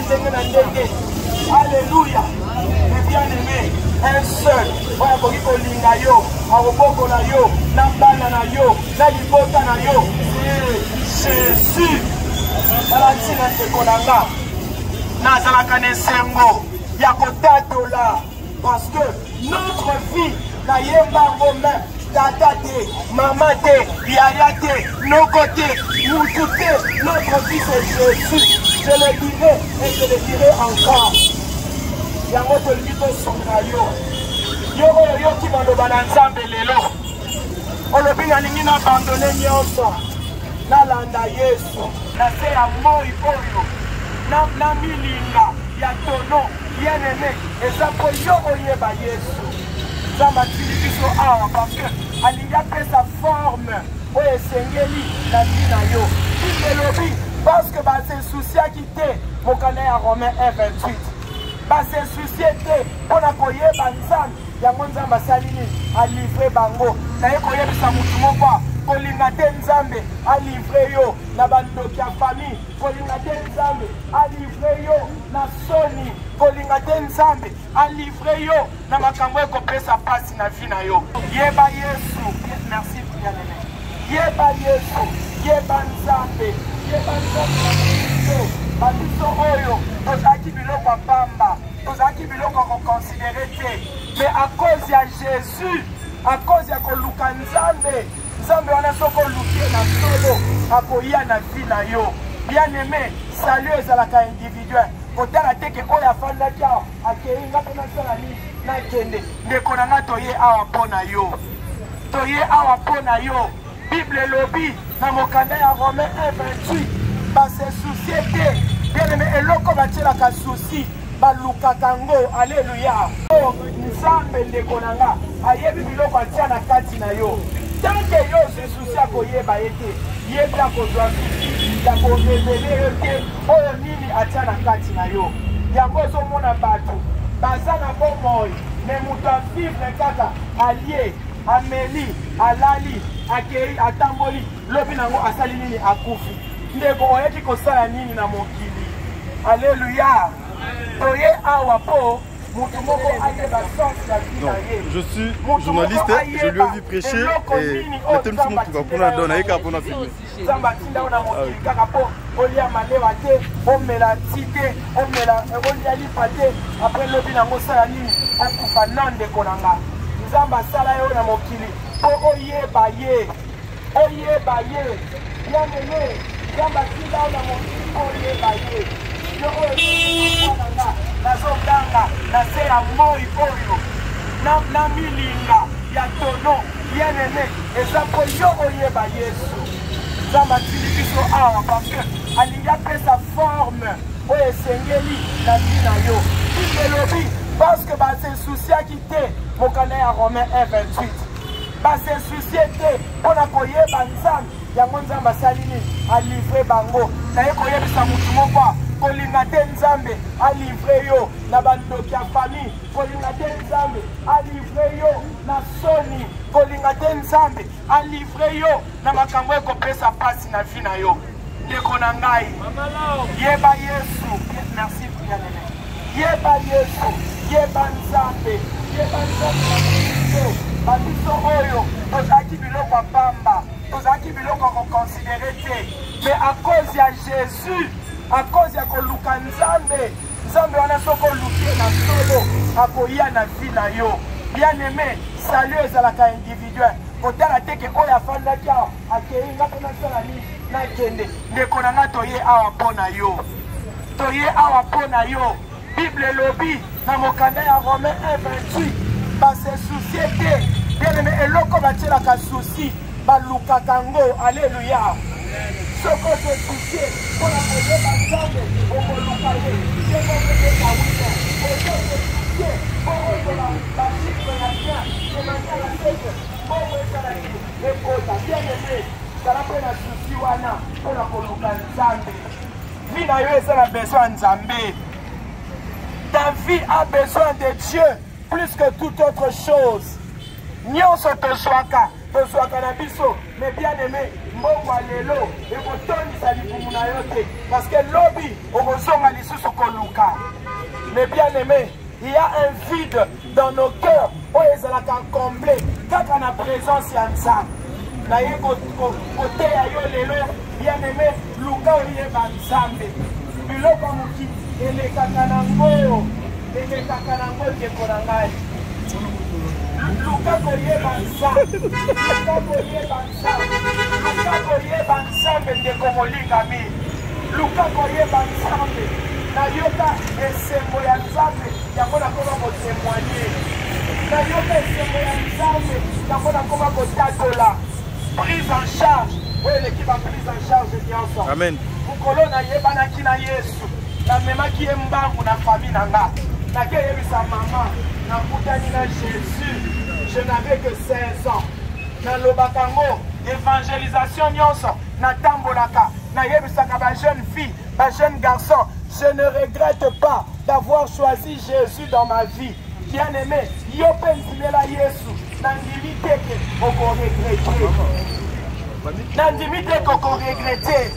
ndenge na ndenge. Alleluya. Mais bien aimé, un seul oyo akoki kolinga yo, akobokola yo na bana na yo, na libota na yo, c'est Jésus. Tala ntina ndeko na nga, nazalaka na esengo ya kotatola parce que notre vie nayemba yango meme tata te, mama te, yaya te, noko te, mutu te, notre vie c'est Jésus. Je le dirai et je le dirai encore. Yango tolingi tosunga yo, yo oyo oyoki maloba na Nzambe lelo, olobi nalingi nabandone nyonso, nalanda Yesu na se ya moi oyo na milinga ya tono. Bien aimé, eza mpo yo oyeba Yesu. Nzambe atindi biso awa parce que alingi apesa forme oyo esengeli na vie na yo. Bible elobi parce que base souciaki te, mokanda ya Romain 1:28, base soucie te mpo na koyeba Nzambe. Yango Nzambe asali nini? Alivre bango. Naye koyebisa motu moko, kolinga te Nzambe alivre yo na bandoki ya famille, kolinga te Nzambe alivre yo na soni, kolinga te Nzambe alivre yo na makambo ekopesa pasi na vie na yo. Yeba Yesu. Merci bien-aimé. Yeba Yesu, yeba Nzambe, yeba Nzambe. Babiso oyo tozalaki biloko ya pamba, tozalaki biloko ya koconsidere te, mais à cause ya Jésus, à cause ya koluka Nzambe, Nzambe wana soki oluki ye na solo, akoya na vie na yo. Bien-aimé, salut ezalaka individuel. Kotala te ke oyo afandaki awa akei, nga mpe nasala nini, nakende. Ndeko na nga, toye awa mpo na yo, toye awa mpo na yo. Bible elobi na mokanda ya Romain 1:28, base soucie te. Bien-aimé, eloko batielaka souci, balukaka yango. Alleluya. Oh, Nzambe ndeko na nga ayebi biloko atia na kati na yo. Tant que yo ozwi souci ya koyeba ye te, ye mpe akozwa souci ya korevele yo te oyo nini atia na kati na yo. Yango ozomona bato baza na bomoi, me moto avivre kaka alie, ameli, alali, akei, atamboli, lobi nango asali nini? Akufi. Ndeko, oyaki kosala nini na mokili? Alleluya. Toye awa po mutu moko ayeba sens ya vie na ye. Je suis journaliste, je lui ai vu prêcher et natemi motuka kuna don nayeka mpona filme. Nzambe atinda yo na mokili kaka mpo olia malewa te, omela ti te, omela olia lipa te, après lobi nango osala nini? Okufa. Na ndeko na nga, Nzambe asala yo na mokili mpo oyeba ye, oyeba ye. Bien-aimé, Nzambe atinda yo na mokili mpo oyeba ye. Yo oyo na nga, nazoganga na se ya moi oyo na milinga ya tono. Bien-aimé, eza mpo yo oyeba Yesu. Nzambe atindi biso awa parce que alingi apesa forme oyo esengeli na vie na yo. Bible elobi parce que base souciaki te, mokanda ya Romain 1:28, base soucie te mpo na koyeba Nzambe. Yango Nzambe asali nini? Alivre bango. Naye koyebisa motu moko, kolinga te Nzambe alivre yo na bandoki ya famille, kolinga te Nzambe alivre yo na soni, kolinga te Nzambe alivre yo na makambo ekopesa pasi na vie na yo. Ndeko na ngai, yeba Yesu. Merci bien-aimé. Yeba Yesu, yeba Nzambe, yeba Nzambe. Babiso oyo tozalaki biloko ya pamba, tozalaki biloko ya koconsidere te, mais à cause ya Jésus, à cause ya koluka Nzambe, Nzambe wana soki oluki ye na solo, akoya na vie na yo. Bien-aimé, salut ezalaka individuel. Kotala te ke oyo afandaki awa akei, nga mpe nasala nini, nakende. Ndeko na nga, toye awa mpo na yo, toye awa mpo na yo. Bible elobi na mokanda ya Romain 1:28, base soucie te. Bien-aimé, eloko batielaka souci, balukaka yango. Alleluya. Soki ose soucie mpo na koyeba Nzambe, okoluka ye. Soki ozobeta wino, ose soucie mpo ozwa bachiffre ya bien, emaniala seke mbongo esalaki ekota. Bien-aimé, zala mpe na souci wana mpo na koluka Nzambe. Vie na yo eza na besoin ya Nzambe. Ta vie a besoin de Dieu plus que toute autre chose. Nyonso tozwaka, tozwaka na biso, mais bien aimé, mbongo ya lelo ekotondisa libumu na yo te, parce que lobi okozonga lisusu koluka. Ezalaka. Mais bien aimé, il y a un vide dans nos cœurs oyo ezalaka comble kaka na présence ya Nzambe. Naye koteya yo lelo, bien aimé, luka oyeba Nzambe. Biloko ya mokili elekaka nango, elekaka nango, ndeko na ngai. Luka koyeba Nzambe, luka koyeba Nzambe, luka koyeba Nzambe, ndeko molingami, luka koyeba Nzambe. Nayoka esengo ya Nzambe, yango nakoma kotemoigne. Nayoka esengo ya Nzambe, yango nakoma kotatola. Prise en charge oyo eleki ba prise en charge nyonso. Amen. Mokolo nayebanaki na Yesu, namemaki ye mbangu na famille na nga. Nakeyebisa mama, nakutani na Jésus, je n'avais que 16 ans. Nalobaka yango évangélisation nyonso natambolaka, nayebisaka ba jeune fille, ba jeune garçon, je ne regrette pas d'avoir choisi Jésus dans ma vie. Bien-aimé, yo mpe ndimela Yesu, nandimi te ke okoregrete. Nandimi te kokoregrete.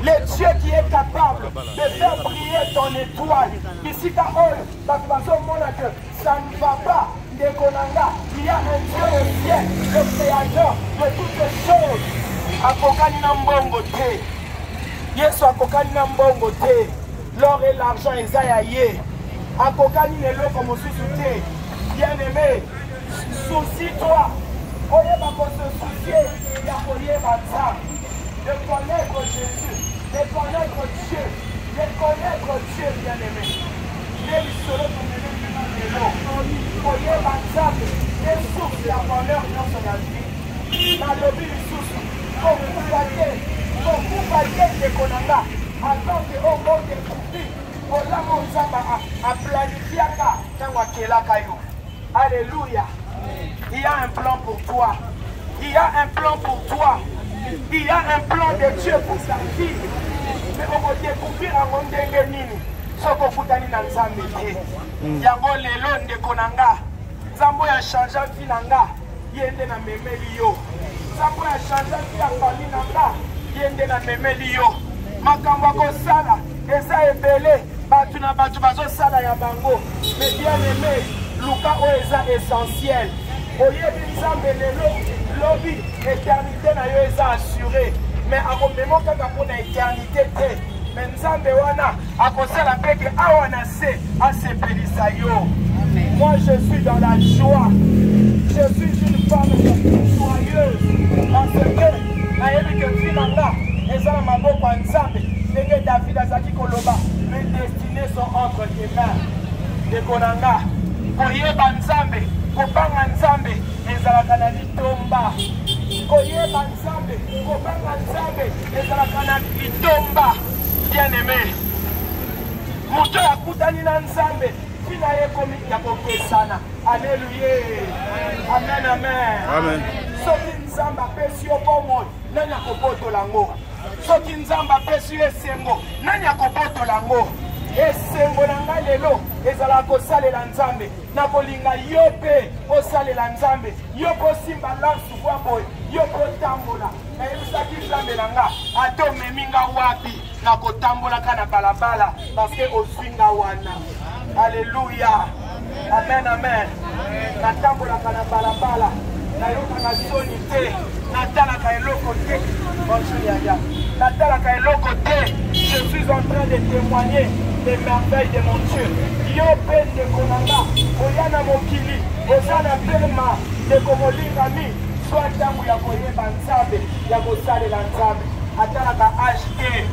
Le Dieu qui est capable de faire briller ton étoile, bisika oyo bato bazomona que ça ne va pas, ndeko na nga, il y a un Dieu au ciel, le créateur de toutes choses. Akokani na mbongo te. Yesu akokani na mbongo te. L'or et l'argent eza ya ye. Akokani na eloko mosusu te. Bien-aimé, soucie-toi. Oyeba ko se soucier ya koyeba Nzambe. De connaître Jésus, de connaître Dieu, de connaître Dieu, bien-aimé. Nde lisolo tomemi bino lelo. Koyeba Nzambe nde source ya bonheur nyonso ya vie. Nalobi lisusu, kokufa te, kokufa te ndeko na nga, avant que okodécouvrir bolamu Nzambe aplanifiaka ntango akelaka yo. Alléluia. Il y a un plan pour toi. Il y a un plan pour toi. Il y a un plan de Dieu pour ta vie. Mais okodécouvrir yango ndenge nini soki okutani na Nzambe te? Yango lelo, ndeko na nga, Nzambe oyo achange vie na nga, ye nde namemeli yo. Nzambe oyo achange vie ya famille na nga, ye nde namemeli yo. Makambo akosala eza ebele, bato na bato bazosala ya bango, mais bien aimé, luka oyo eza essentiel. Oyebi Nzambe lelo, lobi éternité na yo eza assuré, mais akomema kaka mpona éternité te, mais Nzambe wana akosala mpe ke awa na se asepelisa yo. Moi, je suis dans la joie, je suis une femme joyeuse parce que nayebi ke vie na nga eza na maboko ya Nzambe. Ndenge David azalaki koloba, mes destinées sont entre tes mains. Ndeko na nga, koyeba Nzambe, kobanga Nzambe ezalaka na litomba. Koyeba Nzambe, kobanga Nzambe ezalaka na litomba. Bien aimé, moto oyo akutani na Nzambe, ntina ye ekomi ya kokesana. Alleluya, amen, amen, amen. Soki Nzambe apesi yo bomoi, nani akobotola yango? Soki Nzambe apesi yo esengo, nani akobotola yango? Esengo na ngai lelo ezalaka kosalela Nzambe. Nakolinga yo mpe osalela Nzambe, yo mpe osimba lansu kwa boye, yo mpe otambola. Nayebisaki Nzambe na nga, ata omemi nga wapi, nakotambolaka na balabala parce que ozwi nga wana. Alleluya, amen, amen. Natambolaka na balabala, nayokaka soni te, natalaka eloko te. Bonjour yaya, natalaka eloko te. Je suis en train de témoigner les merveilles de mon Dieu. Yo mpe ndeko na nga, oya na mokili, oza na pema, ndeko molingami, zwa ntango ya koyeba Nzambe, ya kosalela Nzambe. Atalaka age te.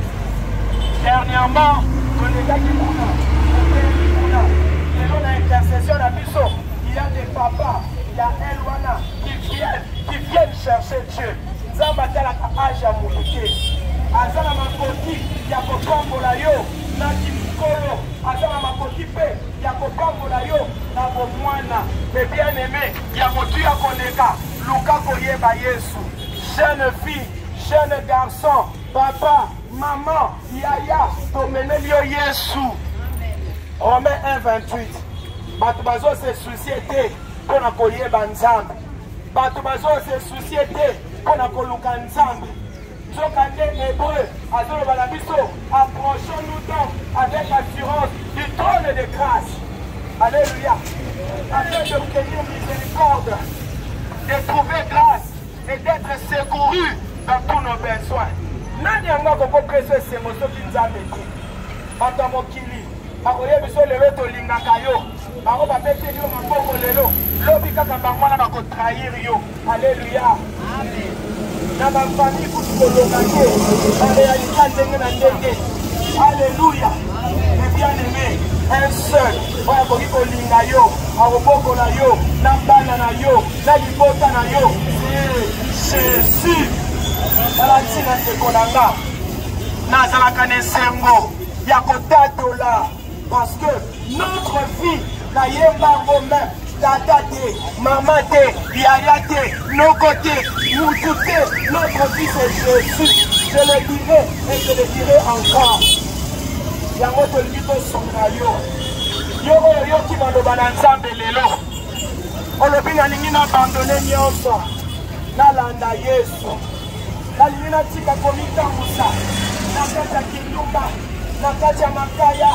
Dernièrement tolekaki kuna, topeli kuna lelo na intercession na biso, il y a des papas ya el wana qui viennent chercher Dieu. Nzambe atalaka age ya motu te. Aza na makoki ya kopambola yo na kimokolo, aza na makoki mpe ya kopambola yo na bomwana. Mais bien aimé, ya motu ya koleka, luka koyeba Yesu. Jeune fille, jeune garçon, papa, maman, yaya, tomemeli yo Yesu. Romain 1 28. Bato bazose soucier te mpo na koyeba Nzambe, bato bazose soucier te mpo na koluka Nzambe. Nzokande Hebreu azoloba na biso, approchons-nous donc avec assurance du trône de grâce. Alléluia. Afin d'obtenir miséricorde, de trouver grâce et d'être secouru dans tous nos besoins. Nani yango akokopesa esengo soki Nzambe te? Bato ya mokili bakoyebi biso lelo tolingaka yo, bango babeteli yo maboko lelo, lobi kaka bango wana bakotrahir yo. Alléluia. Amen. Na ba famille kutu koloka te, ba réalité ndenge na ndenge. Alléluia. Mais bien aimé, un seul oyo akoki kolinga yo, akobokola yo na bana na yo, na libota na yo, c'est Jésus. Tala ntina ndeko na nga, nazalaka na esengo ya kotatola parce que notre vie nayemba yango meme tata te mama te yaya te noko te mutu te notre vie c'est Jésus. Je le dirai et je le dirai encore. Yango tolingi tosunga yo, yo oyo oyoki maloba na Nzambe lelo, olobi nalingi nabandone nyonso, nalanda Yesu, nalingi natika komitambusa na kati ya kindumba, na kati ya makaya,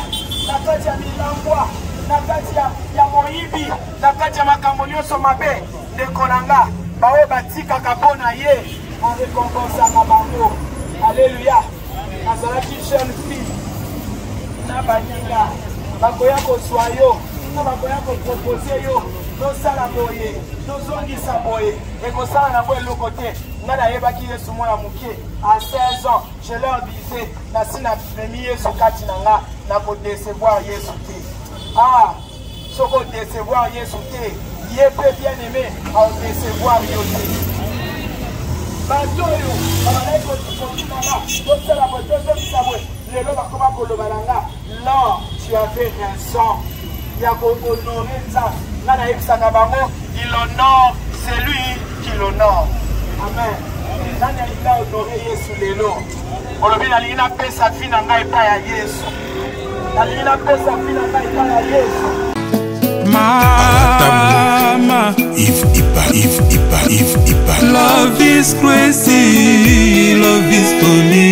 na kati ya milangwa, na kati ya moyibi, na kati ya makambo nyonso mabe. Ndeko na nga, baoyo batikaka mpo na ye arekompensaka bango. Aleluya. Nazalaki jeune fille na baninga bakoya kozwa yo to bakoya kopropose yo tosala boye, tozongisa boye, ekosala nango eloko te. Nga nayebaki Yesu mwana moke à 16 ans, je leur disais, nasi namemi Yesu kati na nga, nakodecevoir Yesu te. Ah, soki odecevoir Yesu te, ye mpe bien aimé aodecevoir yo te. Bato oyo babandaki kotunanga tosala boye, tozongisa boye, lelo bakoma koloba na nga, non, tu avais raison ya kohonore Nzambe. Nga nayebisaka bango, il honore celui qui l'honore. Amen. Nani alingi ahonore Yesu lelo? Olobi nalingi napesa vi na ngai epai ya Yesu, nalingi napesa vi na ngai epai ya Yesu. Mama, Yves Ipa, Yves Ipa, Yves Ipa. Love is crazy, love is funny.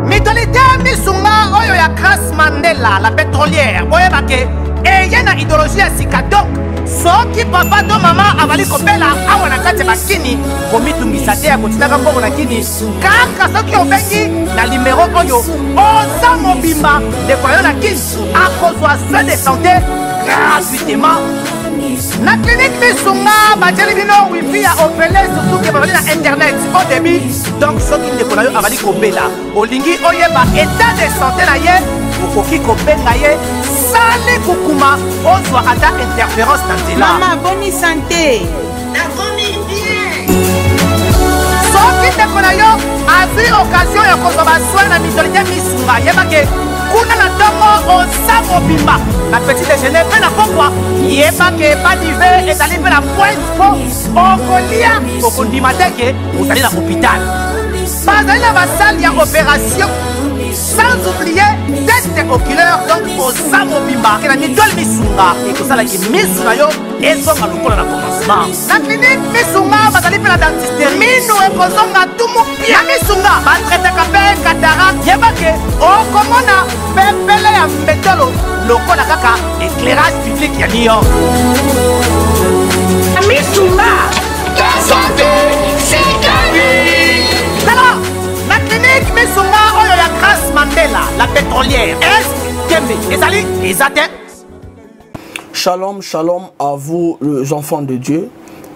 Mutualité Misunga oyo ya Grace Mandela la pétrolière, boyebake eye na idéologie ya sika. Donc soki papa to mama azali kobela awa na kati ya bakini, komitungisa te ya kotindaka mbongo na kini, kaka soki obengi na limero oyo oza mobimba, ndeko yo na kini akozwa soin de santé gratuitement. Na clinique Misunga batieli bino wifi ya ofele, surtout ke bazali na internet au débit. Donc soki ndeko na yo azali kobela, olingi oyeba état de santé na ye, okoki kobenga ye sali kukuma, ozwa ata interférence na nzela. Mama, boni santé? Nakomi bien. Soki ndeko na yo azwi occasion ya kozwa basoin na mutualité Misunga, yebake kuna na ntongo oza mobimba na petit déjeuner mpe na pokwa, yebake badive ezali mpe na pointe, mpo okolia okondima te ke ozali na hôpital. Bazali na basale ya opération, sans oublier test oculaire. Donc oza mobimba ke na mutuelle Misunga ekosalaki misu na yo ezonga lokola na commencement. Na clinique Misunga bazali mpe na dentiste, minu ekozonga tumu pia. Na Misunga batraitaka mpe cataracte, yebake okomona pepele ya mbetolo lokola kaka éclairage public ya New York. Misunga santé, c'est la vie. Tala na clinique Misunga oyo ya Grace Mandela la pétrolière, est tembe ezali eza te. Shalom, shalom à vous les enfants de Dieu.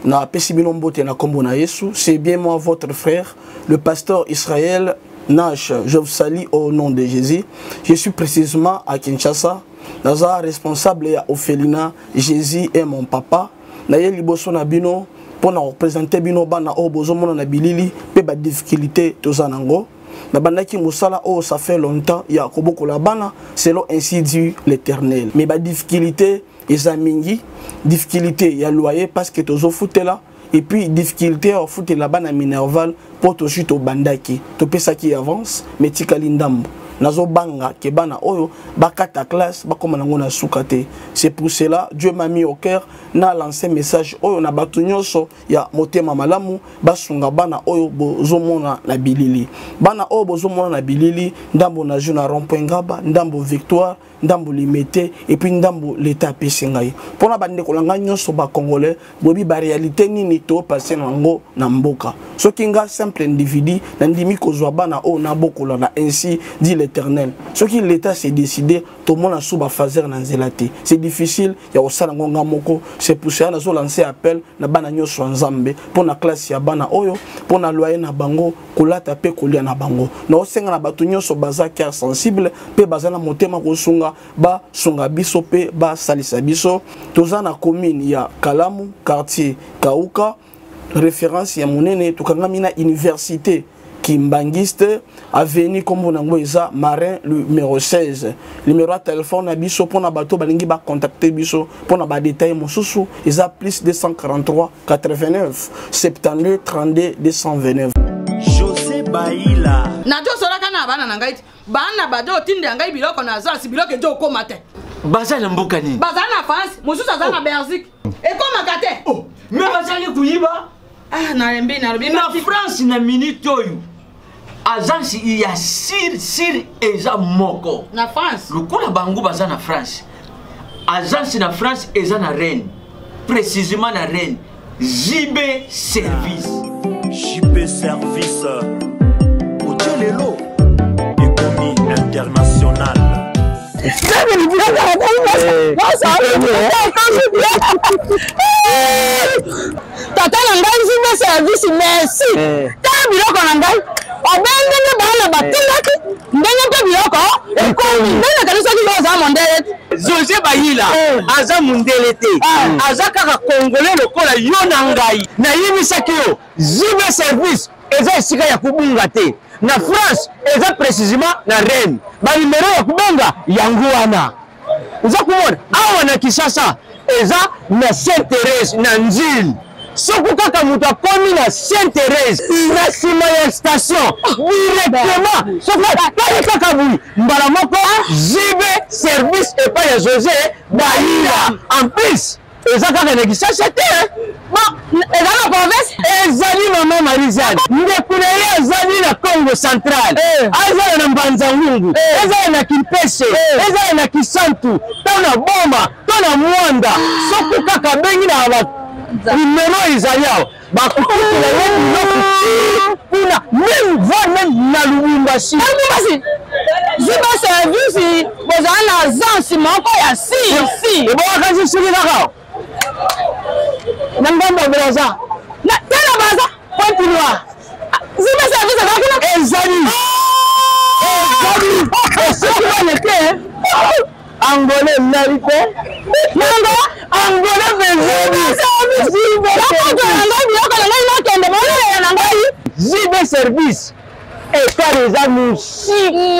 Na pesi bino mbote na kombo na Yesu. C'est bien moi votre frère, le pasteur Israël Nash. Je vous salue au nom de Jésus. Je suis précisément à Kinshasa. Naza responsable ya orphelinat Jésus est mon papa. Na ye liboso na bino pour na représenter bino bana oyo bozomona na bilili pe ba difficulté toza nango. Na bandaki mosala oyo ça fait longtemps ya kobokola bana selon ainsi dit l'Éternel. Mais ba difficulté eza mingi, difficulté ya loyer parce que tozofutela, et puis difficulté ya kofutela bana minerval po tozwi tobandaki, topesaki avance mais tikali ndambo. Nazobanga ke bana oyo bakata classe bakoma nango na suka te. C'est pour cela Dieu m'a mis au cœur na lancer message oyo na bato nyonso ya motema malamu basunga bana oyo bozomona na bilili. Bana oyo bozomona na bilili, ndambo na jeu na rond-point Ngaba, ndambo Victoire, ndambo Limete, et puis ndambo l'État apesi ngai. Mpona bandeko na ngai nyonso ba Congolais, boyebi ba réalité nini to passer na yango na mboka. Soki nga simple individu nandimi kozwa bana oyo nabokola na ainsi dit l'Éternel. Soki l'État s'est décidé, tomona sous ba phaser na nzela te. C'est difficile ya kosala yango nga moko. C'est pour cela nazo lancer appel na bana nyonso ya Nzambe mpona classe ya bana oyo, mpona loyer na bango, kolata pe kolia na bango. Naosenga na bato nyonso baza cœur sensible pe baza na motema kosunga, basunga biso pe basalisa biso. Toza na commune ya Kalamu, quartier Kauka, référence ya monene. Tokangami na université Kimbanguiste, avenue kombo nango eza Marin numéro 16. Numéro ya téléphone na biso mpona bato balingi ba contacter biso mpona ba détail mosusu eza plus 243 89 72 32 229. José Baila. Nazosolaka na bana na ngai ti bana bazo otindela ngai biloko na agence, biloko ezo okoma te. Baza na mboka nini? Baza na France, mosusu aza na Belgique. Ekomaka te. Oh, mais bazali koyiba. Ah, nalembi, nalobi na France na minute oyo agence ya sir sir eza moko na France. Lokola bango baza na France, agence na France eza na Rennes, précisément na Rennes, JB Service. JB Service otie lelo ekomi international. Tata na ngai JB Service, merci. Tala biloko na ngai obe ndenge bana batindaki, ndenge mpe biloko ekomi ndenge nakanisaki yo oza mondele te. José Bayila aza mondele te, aza kaka congolais lokola yo na ngai. Nayebisaki yo JB Service eza esika ya kobunga te. Na France eza précisément na Rennes. Ba numero ya kobenga yango wana. Oza komona awa na Kinshasa eza na Sainte Thérèse na Nzili. Soki kaka moto akomi na Sainte Thérèse na nsima ya station directement, soki atali kaka boye mbala moko JB Service epai ya José Bayila. En plus eza kaka na Kinshasa te, bon, eza na province. Ezali mama Marie-Jeanne, ndeko na ye azali na Congo central, azala na Mbanza-Ngungu, ezala na Kimpese, ezala na Kisantu, to na Boma, to na Mwanda. Soki kaka abengi na ba numero ezali awa, bakokutela ye biloko kuna, même voire même na Lubumbashi. Lubumbashi JB Service bozala na agence moko ya si si. Ebongaka soki kaka na ngambo ya Brazza, na tala Brazza, Pointe Noire. JB Service ezala kuna. Ezali ezali soki wana te Angolais nali te. Nanga Angolais bezeli. Nakoto na ngai biloko na ngai nakende bolela na ngai. JB Service ekar eza mosika.